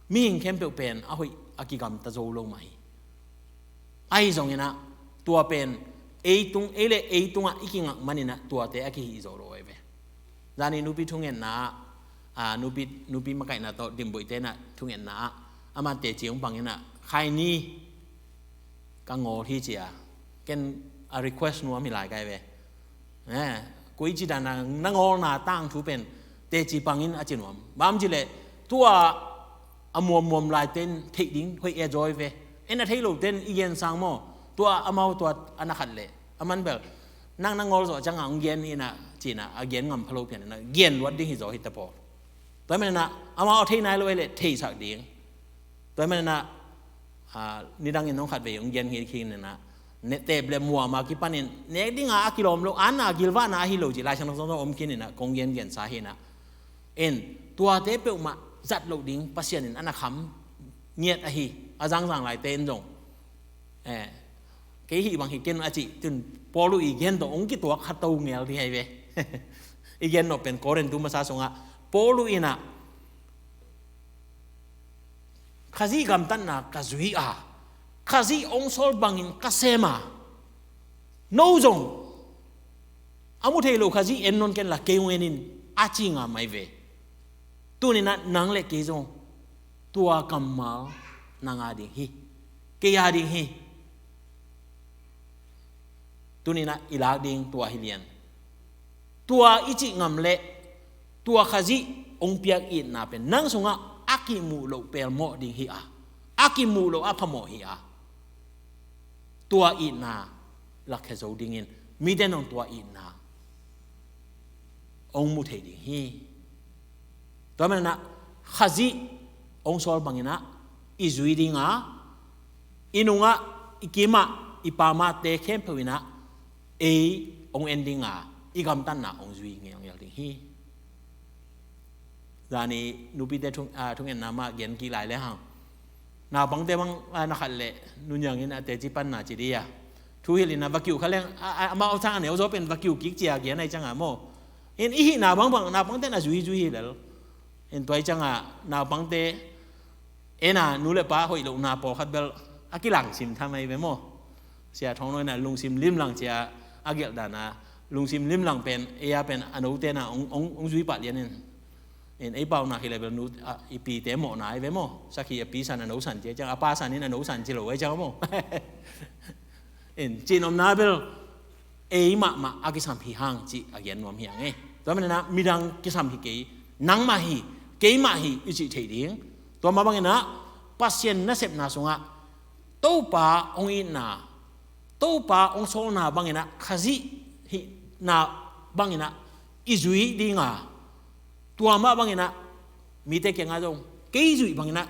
mihing khempeuh pen a hoih a kigamta zo lo mah hi. Ahi zongin a, tua pen ei tung, ei le ei tungah i kingak manin a, tuate a kihih zo lo ahi ve. Zani nupi thungetna ah, a, nupi, nupi makaihna tawh Dimboihte in a thungetna ah, amah teci hong pang in a, Khaini, ka ngawl hi ci a, ken a request nuam hi lai ka hi ve. Eh, Koici dan a na ngawlna tangthu pen teci pangin a ci nuam. Bang hang hiam cih leh tua a muammuam laite in theih ding hoih e, zaw ve. En a thei lote in i gen sang maw. Tua amau tua a na khat leh a man bel nang na ngawl zawh ciangah hong gen hi na ci-in ah a gen ngam pha lo phian in ah gen luat ding hi zaw hi ta pawl. Tua hi manin ah amau a thei nai lo e leh theisak ding. Tua hi manin ah, ah, nidangin hong khat vei hong gen hi khin in ah, ne, teep le muam a kipanin nek dingah a kilawm lo, an a gilvahna ahi lo cih Lai Siangtho zong om khin in ah kong gen gensa hi in ah. In, tuate peuhmah zat loh ding Pasian in a na kham ngiat ahi, a zangzang laite in zong. Eh, kei hih bang hi ken a cih, tun Paul uh i gen tawh hong kituak kha to ngel ding hi ve. I gen nop pen Korin tu masa sungah Paul uh in ah Khazih gamtatna ka zui a, Khazih hong sawl bangin ka sem a, no zong a mu thei lo Khazih en nawn ken la kei hong en in a ci ngam ahi ve. Tuni-in ah nang le kei zong tua kammal nang a ding hi, kei a ding hi. Tuni-in ah i lak ding tua hi lian. Tua i cih ngam leh tua Khazih hong piak itna pen nang sungah a kimuh loh pelmawh ding hi a, a kimuh loh a phamawh hi a, tua itna lakkhia zo dingin mite in hong tua itna hong mu thei ding hi. Tua manin ah Khazih hong sawl bangin ah i zui ding a, i nungah, i kimah, i pamahte khempeuh in ah ei hong en ding a, i gamtatna hong zui ngelngel ding hi. Zani nupite thu, ah, thungetna mah gen kik lai le hang. Naupangte bang, ah, na khat leh nunziang in a teci panna ci dih a. Thu hilh in ah va kiuh kha leng, ah, ah, amau sang a neu zaw pen va kiuh kik ci a gen ahi ciangah maw. In i hihna bangbang naupangte in a zui zui hi lel. In tua ahi ciangah naupangte en a nu le pa hoih lohna pawlkhat bel a kilangsim tham ahi ve maw. Sia Thawng Nawi in ah lungsim limlang ci a, a gelh dan a lungsim limlang pen ei a pen a note in ah hong, hong, hong zui pah lian in. In ei pau nak hi leh bel nu, ah, i pite mawhna ahi ve maw. Sakhi a pi san a no san ci a ciang, a pa san in a no san ci lo ahi ciang maw. In cih nopna bel ei mahmah a kisam hi hang cih a gen nuam hi hang e. Tua manin ah midang kisam hi kei, nangmah hi, keimah hi i cih theih ding. Tua mah bangin ah Pasian nasepna sungah Topa hong itna, Topa hong sawlna bangin ah Khazih hihna bangin ah i zui ding a, tua mah bangin ah mite kiangah zong kei zuih bangin ah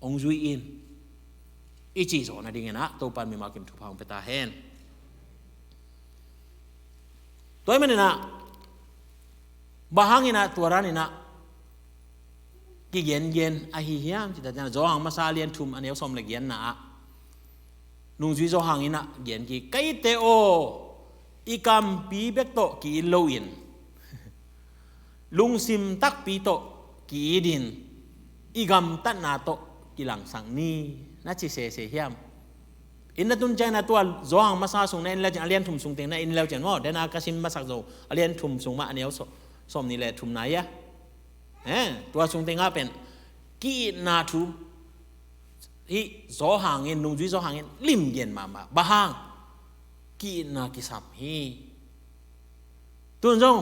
hong zui in i cih zawh nadingin ah Topa in mimal kim thupha hong pia ta hen. Tua hi manin ah bang hangin ah tua dan in ah kigengen ahi hiam cih tak ciang, Johan masa a lian thum a neu sawm le giatna ah nungzui Johan in ah gen kik, ka itte aw, i kampi bek tawh ki-it loin lungsim takpi tawh ki-it in, i gamtatna tawh kilangsak ni, na ci sese hiam? In na tun ciangin ah tua Johan masa sung na en leu ciang, a lian thum sung teng na en leu ciang maw, den a ka sim masak zo, a lian thum sung mah a neu sawm, sawm nih le thumna hi a. Eh, tua sung tengah pen ki-itna thu hih Johan in, nungzui Johan in lim gen mahmah. Bang hang? Ki-itna kisam hi. Tun zong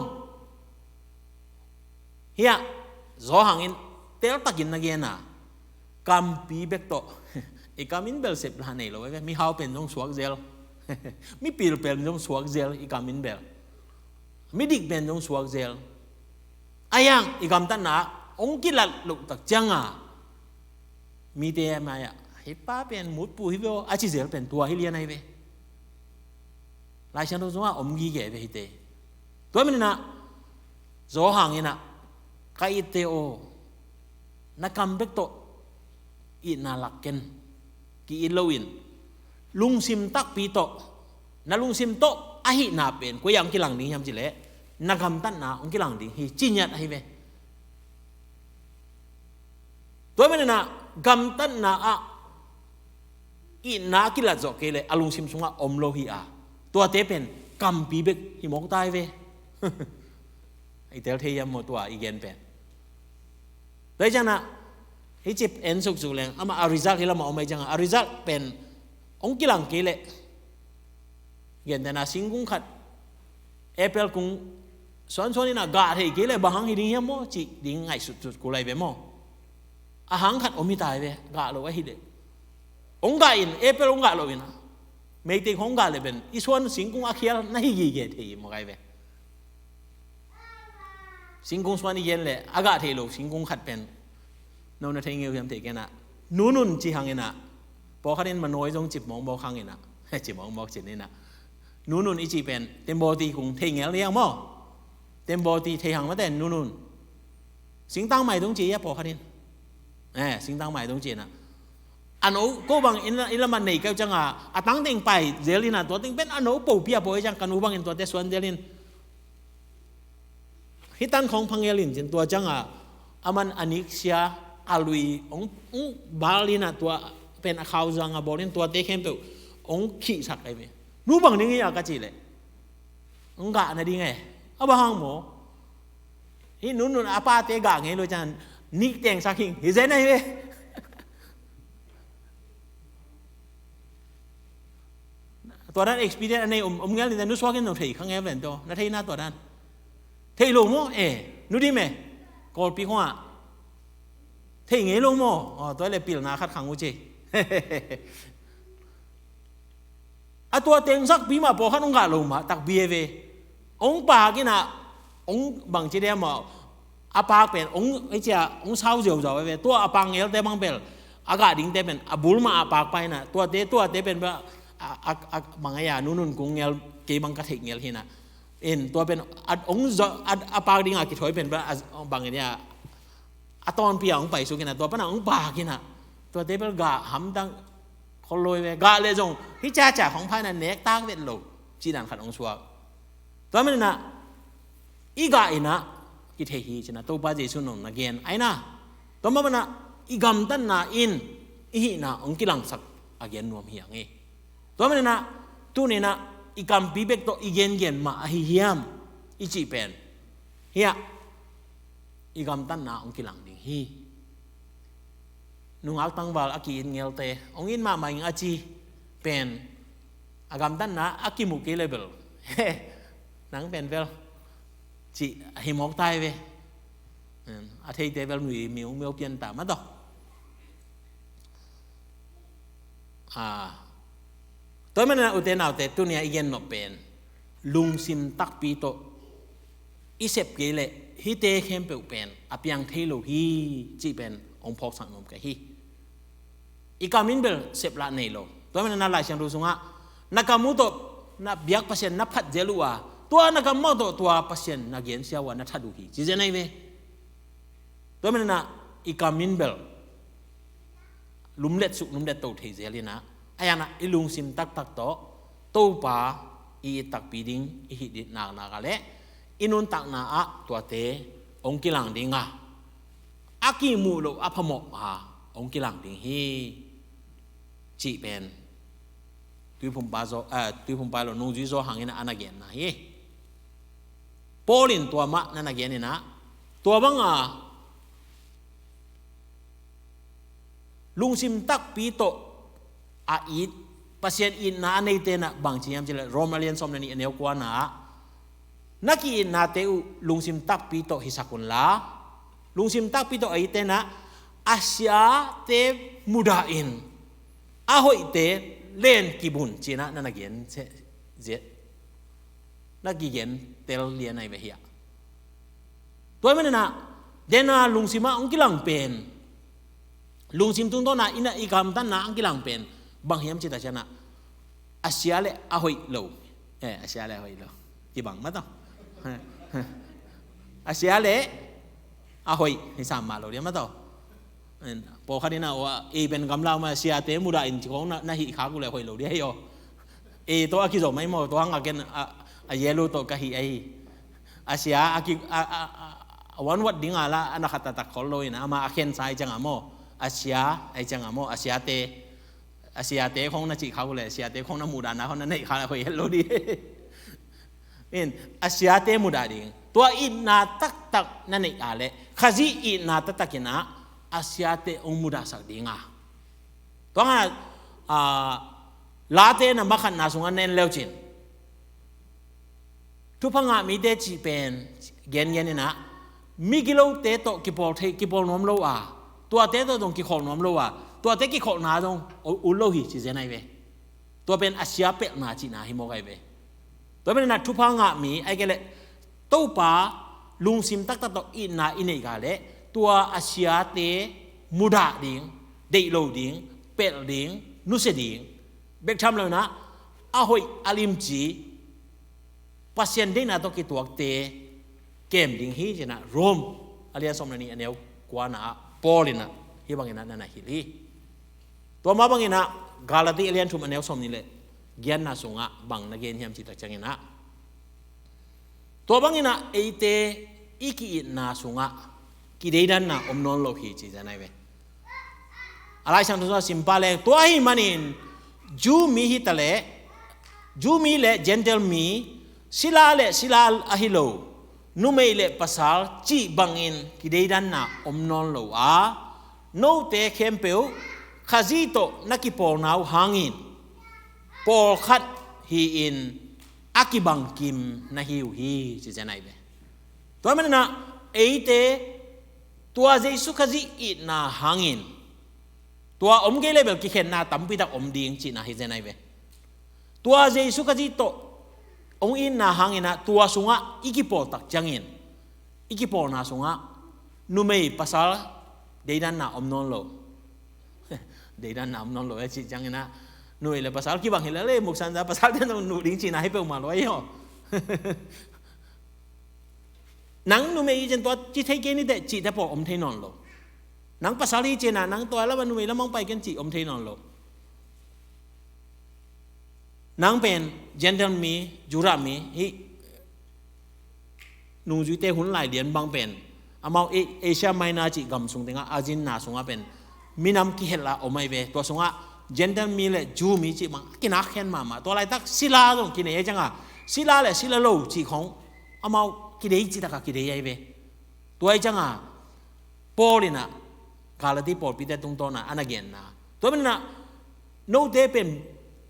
hiah Johan in teltakin na gen a, kampi bek tawh, i kam in bel sep la nei lo ve, mihau pen zong suak zel, mipil pen zong suak zel, i kam in bel, midik pen zong suak zel. Ahi hang i gamtatna hong kilat loh tak ciangin mite mai-ah, hih pa pen mutpu hi ve aw, a ci zel pen tua hi lian ahi ve. Lai Siangtho sungah om gige ve hite. Tua manin ah Johan in ah, ka itte aw, na kam bek tawh itna lak ken, ki-it loin lungsim takpi tawh, na lungsim tawh ahihna pen koi ah hong kilang ding hiam cih leh, na gamtatna hong kilang ding hi, ci ngiat ahi ve. Tua manin ah gamtatna ah itna a kilat zawh kei leh a lungsim sungah om lo hi a, tuate pen kampi bek hi mawk ta hi ve. I tel thei hiam maw tua i gen pen? Tua hi ciangin ah, hih ci en suksuk leng, amah a result hih lamah om ahi ciangin ah, a result pen hong kilang kei leh, gentehna singkung khat Apple kung suansuan in ah gah thei kei leh bang hang hi ding hiam maw cih ding ngaihsutsut kul lai ve maw? A hang khat om hi ta hi ve, gah lo ahih leh. Hong gah in, apple hong gah lo in ah, meitei hong gah leh pen i suan singkung a khial na hi gige thei hi maw, kai ve. Singkung suan i gen leh a gah thei lo singkung khat pen no na thei ngei uh hiam, thei kei in ah, nunun ci hang in ah, pawlkhat in manawi zong cip mawkmawk hang in ah, cip mawkmawk cin in ah, nunun i cih pen tembawti kung thei ngel liang maw? Tembawti thei hang mate nunun. Singtang mai dong ci a pawlkhat in. Eh, singtang mai dong ci in ah, a no ko bang in la, in la man nei keu ciang a, a tang teng pai zel in ah, tua teng pen a no popi a pawi ciang, ka nu bang in tuate suan zel in. Hih tan khawng pha ngel in cin, tua ciang a, a man a nik sia, a lui hong, hong bal in ah, tua pen a khau zang a bawl in, tuate khempeuh hong khihsak ai ve. Nu bang ding hi a ka cih leh, hong gah na ding e. A bang hang maw? Hih nunun a pate gah ngei lo ciang nik tengsak hing hi zen ai ve. Tua dan experience a nei om, om ngel ni, nu suak in no thei kha ngel ven to, na thei na tua dan. Thei lo maw? Eh, nu dim e. Kawlpi khong ah thei ngei lo maw? Oh, tua leh pilna khat khang uh ci. A tua tengsak pi mah pawlkhat hong gah lo mah takpi e ve. Hong pak in ah, hong bang ci dia maw, a pak pen hong, ei cia, hong sau ziauzau e ve. Tua a pak ngelte bang bel, a gah dingte pen a bul mah a pak pai in ah, tuate, tuate pen bel a, a, a, bang ei a, nunun kung ngel, kei bang ka theih ngel hi in ah. In tua pen a, hong zo, a, a pak ding a kithawi pen bel a, bang ei a, a tawnpi a hong paisuk in ah, tua pan a hong pak in ah, tuate bel gah hamtang khol lo e ve. Gah leh zong hih ciacia khong pha in ah nek tak vet lo cih dan khat hong suak. Tua man in ah i gah in ah kithei hi ci in ah Topa Jesu in hong na gen ai na. Tua man in ah i gamtatna in i hihna hong kilangsak a gen nuam hi hang e. Tua man in ah tuni in ah i kampi bek tawh i gengen mah ahi hiam i cih pen, hiah i gamtatna hong kilang ding hi. Nungak tangval a ki-it ngelte hong it mahmah ing a ci pen, a gamtatna a kimu kei leh bel, he, nang pen bel, cih a hi mawk ta hi ve. A theite bel nui miu miu pian ta mah tawh. Ah, tua man in ah ute naute, tuni a i gen nop pen lungsim takpi tawh i sep kei leh hihte khempeuh pen a piang thei lo hi cih pen hong phawksak nuam ka hi. I kam in bel sep lah nei lo. Tua man in ah Lai Siangtho sungah na kam uh tawh na biak Pasian na phat zel uh a, tua na kam mah uh tawh tua Pasian na gensia uh a na that uh hi ci zen ai ve. Tua man in ah i kam in bel lumlet suk lumlet to thei zel in ah, a ian ah i lungsim taktak tawh Topa i it takpi ding i hih ding naknak a leh i nuntakna ah tuate hong kilang ding a, a kimuh loh a phamawh a hong kilang ding hi cih pen Tuiphumpa Zo, eh, Tuiphumpa lo, Nungzui Zo Hang in ah a na genna hi. Paul in tua mah na na gen in ah, tua bang a lungsim takpi tawh a it, Pasian itna a neite in ah bang ci hiam cih leh, Rom a lian sawm le nih, a neu kuana ah, na ki-itnate uh lungsim takpi tawh hisak un la, lungsim takpi tawh a itte in ah a siate mudah in a hoihte len kibun ci in ah na na gen se, ziat, na kigen tel lian ai ve hiah. Tua man in ah, den a lungsim ah hong kilang pen, lungsim tungtawn a i na, i gamtatna hong kilang pen bang hiam cih tak ciang ah, a sia le a hoih lo. Eh, a sia le a hoih lo. Kibang mah tawh. A sia le a hoih hi sam mah lo dia mah tawh. Pawlkhat in ah, ei pen gamla mah, siate mudah in ci khong na, na hih khak uh leh hoih lo dia hi aw. Ei tawh a kizom ai maw, tua hang a ken a, a yellow tawh ka hih ahi. A sia a ki, a, a, a, a wan wat ding a la, a na khat taktak khol lo in, ama a khensa ai ciang a maw, a sia ai ciang a maw, a siate, a siate khong na cih khak uh leh, a siate khong na muhdahna khong na neih khak leh hoih het lo ding. In, a siate mudah ding. Tua itna taktak na neih a leh, Khazih itna taktak in ah a siate hong mudahsak ding a. Tua hang a, ah, Late number khatna sungah na en leu cin, Thupha ngah mite cih pen gengen inah migilote tawh kipawl thei, kipawl nuam lo a, tuate tawh dong kikholh nuam lo a, tuate kikholhna dong ut lo hi ci zen ahi ve. Tua pen a sia pelhna cihna hi mawk ahi ve. Tua pen inah thupha ngah mi ahi kei leh Topa lungsim taktak tawh itna i neih ga leh tua a siate mudah ding, deih lo ding, pelh ding, nusia ding, bek tham lo inah a hoih a limci Pasian deihna tawh kituakte kem ding hi cinah Rom a lian sawm le nih a neu kuana ah Paul inah hih bang inah na na hilh hi. Tua mah bang inah Galati a lian thum a neu sawm nih le giatna sungah bang na gen hiam cih tak ciang inah, tua bang inah eite i ki-itna sungah kideidanna om nawn lo hi ci zen ahi ve. A Lai Siangtho sungah sim pah leng, tua ahih manin Jew mi hi ta leh, Jew mi le Gentile mi, sila le sila ahi lo, numei le pasal cih bangin kideidanna om nawn lo a, note khempeuh Khazih tawh na kipawlna uh hangin pawlkhat hi-in a kibangkim na hi uh hi ci zen ahi ve. Tua man inah eite tua Jesu Khazih itna hangin tua om kei leh bel kikhenna tampi tak om ding cihna hi zen ahi ve. Tua Jesu Khazih tawh hong itna hang inah tua sungah i kipawl tak ciangin, i kipawlna sungah numei pasal deidanna om nawn lo. Deidanna om nawn lo e cih ciang inah numei le pasal kibang hi lel e, muksan za pasal te nuh ding cihna hi peuhmah lo e aw. Nang numei hi ciang tua ci thei kei ni teh cihte pawl om thei nawn lo. Nang pasal hi ciang inah nang tua lamah numei lamah hong pai ken cih om thei nawn lo. Nang pen Gentile mi, Judah mi, hih nungzuite hun lai lian bang pen amau A-, Asia Minor cih gam sung tengah a zinna sungah pen minam kihel a om ahi ve. Tua sungah Gentile mi le Jew mi cih bang a kinak khen mahmah. Tua laitak sila zong kinei ahi cianga sila le sila lo cih khong amau kidei cih taka kidei ahi ve. Tua ahi cianga Paul inah Galati pawlpite tungtawna a na genna, tua man inah note pen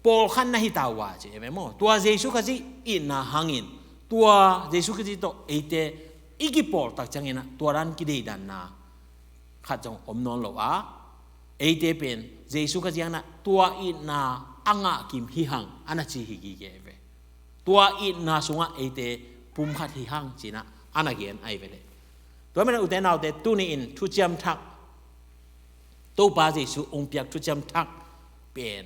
pawlkhat na hi ta uh a ci e ve maw. Tua Jesu Khazih itna hangin tua Jesu Khazih tawh eite i kipawl tak ciang inah tua dan kideidanna khat zong om nawn lo a, eite pen Jesu Khazih hangin ah tua itna a ngahkim hi hang a na ci hi gige ve. Tua itna sungah eite pumkhat hi hang cinah a na gen ahi ve leh. Tua man inah ute naute, tuni in thuciam thak, Topa Jesu hong piak thuciam thak pen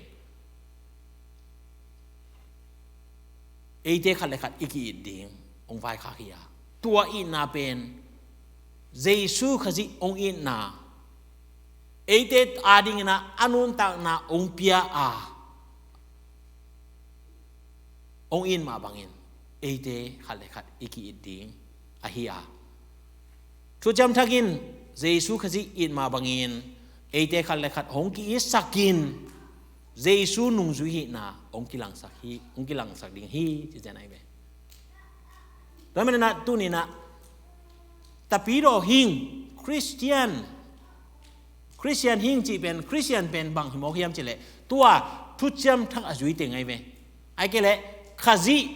eite khat le khat i ki-it ding hong vaikhak hi a, tua itna pen Jesu Khazih hong itna, eite ading inah a nuntakna hong pia a, hong it mah bangin eite khat le khat i ki-it ding ahi a, thuciam thak in Jesu Khazih it mah bangin eite khat le khat hong ki-itsak in Jesu nungzui hihna hong kilangsak hi, hong kilangsak ding hi ci zen ahi ve. Tua man inah tuni inah Tapidaw hing, Christian, Christian hing cih pen, Christian pen bang hi mawk hiam cih leh tua thuciam thak a zui teng ahi ve. Ahih kei leh Khazih,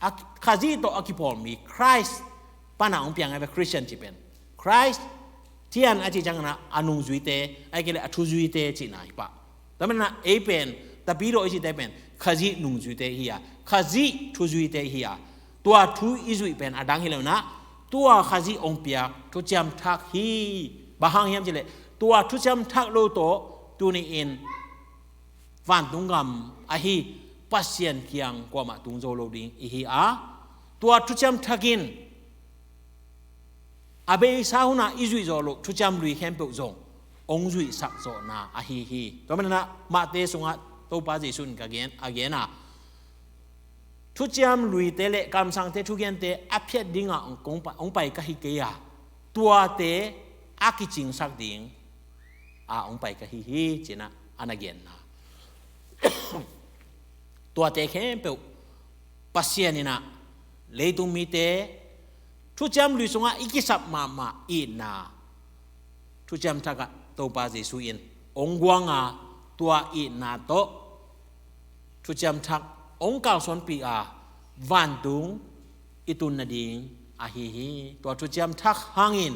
a, Khazih tawh a kipawl mi, Christ pana hong piang ahi ve Christian cih pen. Christian a cih ciang inah a nungzuite, ahih kei leh a thuzuite cihna hi pah. Tua man inah ei pen Tapidaw i cihte pen Khazih nungzuite hi a, Khazih thuzuite hi a, tua thu i zuih pen a dang hi lo inah tua Khazih hong piak thuciam thak hi. Bang hang hiam cih leh tua thuciam thak lo tawh tuni in vantung gam ahi Pasian kiang kuamah tung zo lo ding i hi a, tua thuciam thak in a beisa hunah i zuih zawh loh thuciam lui khempeuh zong hong zuihsak zawhna ahi hi. Tua man inah Matthai sungah Topa Jesu in ka gen, a gen a, thuciam luite le kamsangte thugente a phiat dingah hong, hong pai ka hi kei a, tuate a kicingsak ding a hong pai ka hi hi cinah a na genna. Tuate khempeuh Pasian inah leitung mite thuciam lui sungah i kisap mahmah itna thuciam thakah Topa Jesu in hong guang a, tua itna tawh thuciam thak hong kalsuanpih a, vantung i tun nading ahi hi. Tua thuciam thak hangin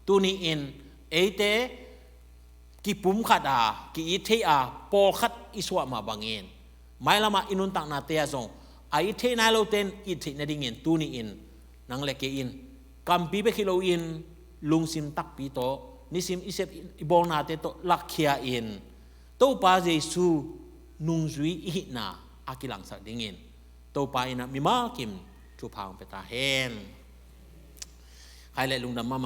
tuni-in eite kipumkhat a, ki-it thei a, pawlkhat i suah mah bangin mailamah i nuntaknate ah zong a it thei nai lote in it theih nadingin tuni-in nang le kei in kampi bek hi loin lungsim takpi tawh nisim i sep i bawlnate tawh lakkhia in Topa Jesu nungzui i hihna a kilangsak dingin Topa in a mimal kim thupha hong pia ta hen. Hai le lungdam mahmah.